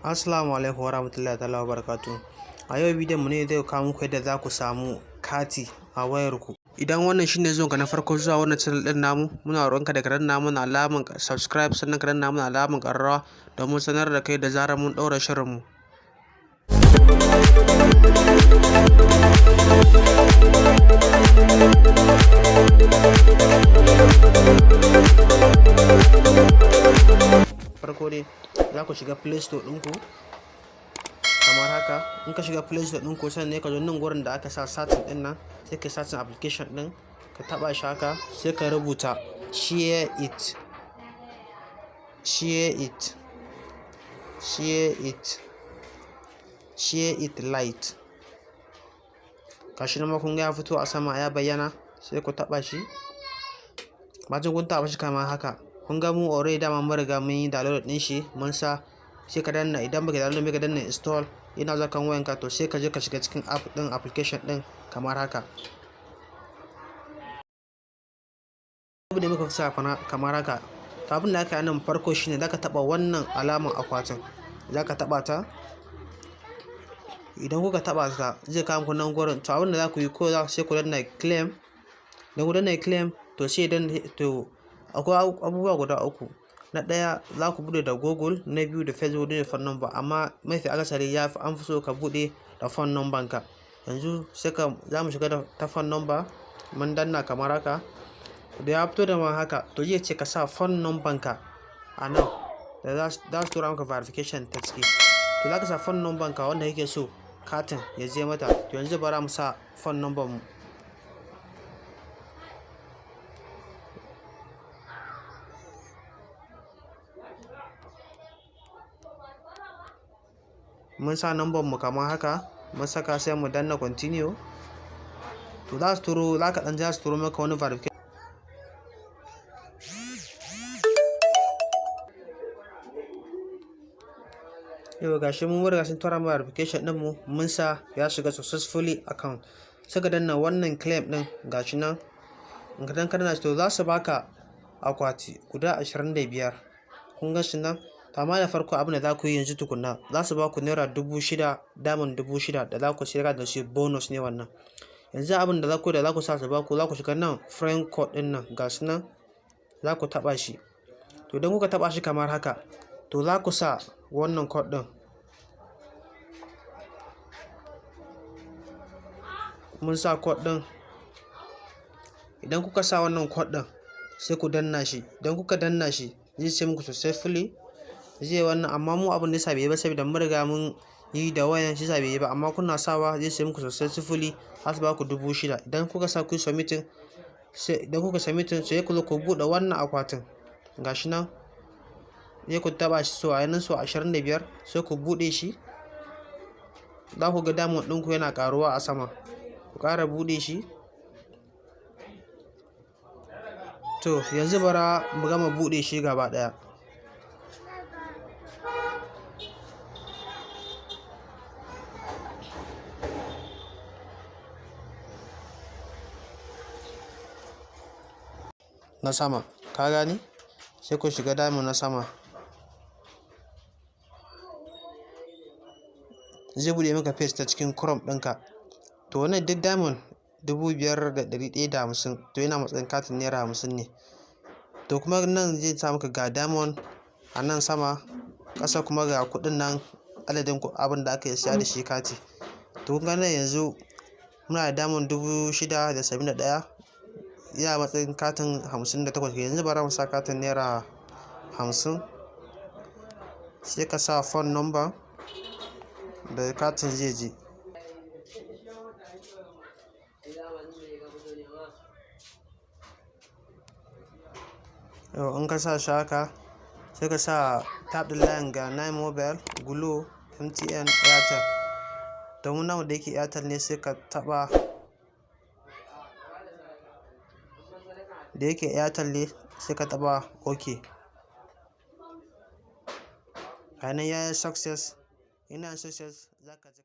Assalamu alaikum warahmatullahi ta'ala wabarakatuh. A yau bidiyon mu ne zai kawo muku yadda za ku samu kati a wayarku. Idan wannan shine zuwanka na farko zuwa wannan channel ɗin namu, muna roƙonka da ka danna mana alamar subscribe, sannan ka danna mana alamar ƙararrawa domin sanar da kai da zarar mun ɗaura shirinmu. Farko dai za ku shiga Play Store ɗinku kamar haka. In ka shiga Play Store ɗinku, sannan ka zo nan gurin da aka sa searching ɗin nan, sai ka searching application ɗin, ka taɓa shi haka, sai ka rubuta Share It, Share It, Share It, Share It Lite. Gashi nan ma kun ga ya fito a sama, ya bayyana, sai ku taɓa shi. Bacin kun taɓa shi kamar haka, kun ga mu already dama mun riga mun yi download ɗin shi, mun sa. Sai ka danna, idan baka download ba, ka danna install, yana zuwa kan wayanka. To, sai ka je ka shiga cikin app ɗin, application ɗin kamar haka. Abu da muka fi sa kamar haka. To, abin da aka yi nan farko shine zaka taɓa wannan alamar akwatin, zaka taɓa ta. Idan kuka taɓa ta, zai kawo muku nan gurin. To, abin da za ku yi ko sai ku danna claim. Idan ku danna claim, to sai idan to akwai abubuwa guda uku. Na ɗaya, za ku buɗe da Google, na biyu da Facebook, da phone number, amma mafi akasari ya fi an fi so ka buɗe da phone number ka. Yanzu sai ka za mu shiga da ta phone number, mun danna kamar haka. Da ya fito da ma haka, to zai ce ka sa phone number ka a nan da za su tura maka verification ta ciki. To, za ka sa phone number ka wanda kake so katin ya je mata. To, yanzu bara mu sa phone number mu. Mun sa number mu kamar haka, mun saka, sai mu danna continue. To, za su turo, za ka ɗan za su turo maka wani verification. Yau gashi mun riga sun tura mu verification ɗin mu, mun sa, ya shiga successfully account. Sai ka danna wannan claim ɗin, gashi nan. In ka dan ka danna, to za su baka akwati guda 25. Kun ga shi nan. To, amma da farko abin da za ku yi yanzu tukunna, za su ba ku ₦6,000, diamond 6,000 da za ku sayar da shi, bonus ne wannan. Yanzu abin da za ku da za ku sa su ba ku, za ku shiga nan friend code ɗin nan, ga su nan, za ku taɓa shi. To, idan kuka taɓa shi kamar haka, to za ku sa wannan code ɗin. Mun sa code ɗin. Idan kuka sa wannan code ɗin, sai ku danna shi. Idan kuka danna shi, zai ce muku successfully zai wannan, amma mu abin da yasa bai yi ba saboda mun riga mun yi da wayan, shi yasa bai yi ba. Amma kuna sawa zai ce muku successfully, za su ba ku 6,000. Idan kuka sa ku submitting, sai idan kuka submitting, sai ku zo ku buɗe wannan akwatin. Gashi nan, sai ku taɓa shi so a yanin so 25, sai ku buɗe shi. Za ku ga diamond ɗinku yana ƙaruwa a sama. Ku ƙara buɗe shi. To, yanzu bara mu gama buɗe shi gaba ɗaya. Na sama, ka gane? Sai ku shiga diamond na sama. Zai buɗe maka page ta cikin Chrome ɗinka. To, wannan duk diamond 5,150, to yana matsayin katin ₦50 ne. To, kuma nan zai sa maka ga diamond a nan sama, ƙasa kuma ga kuɗin nan, adadin abin da aka siya da shi kati. To, kun ga nan yanzu muna da diamond 6,071, yana matsayin katin 58. Yanzu bara mu sa katin ₦50, sai ka sa phone number da katin zai je. Yau in ka sa shi haka, sai ka sa tab ɗin line, ga 9 Mobile, Glo, MTN, Airtel. Domin namu da yake Airtel ne, sai ka taɓa da yake Airtel ne, sai ka taɓa OK. Ga nan yayi success, ina success za ka ji.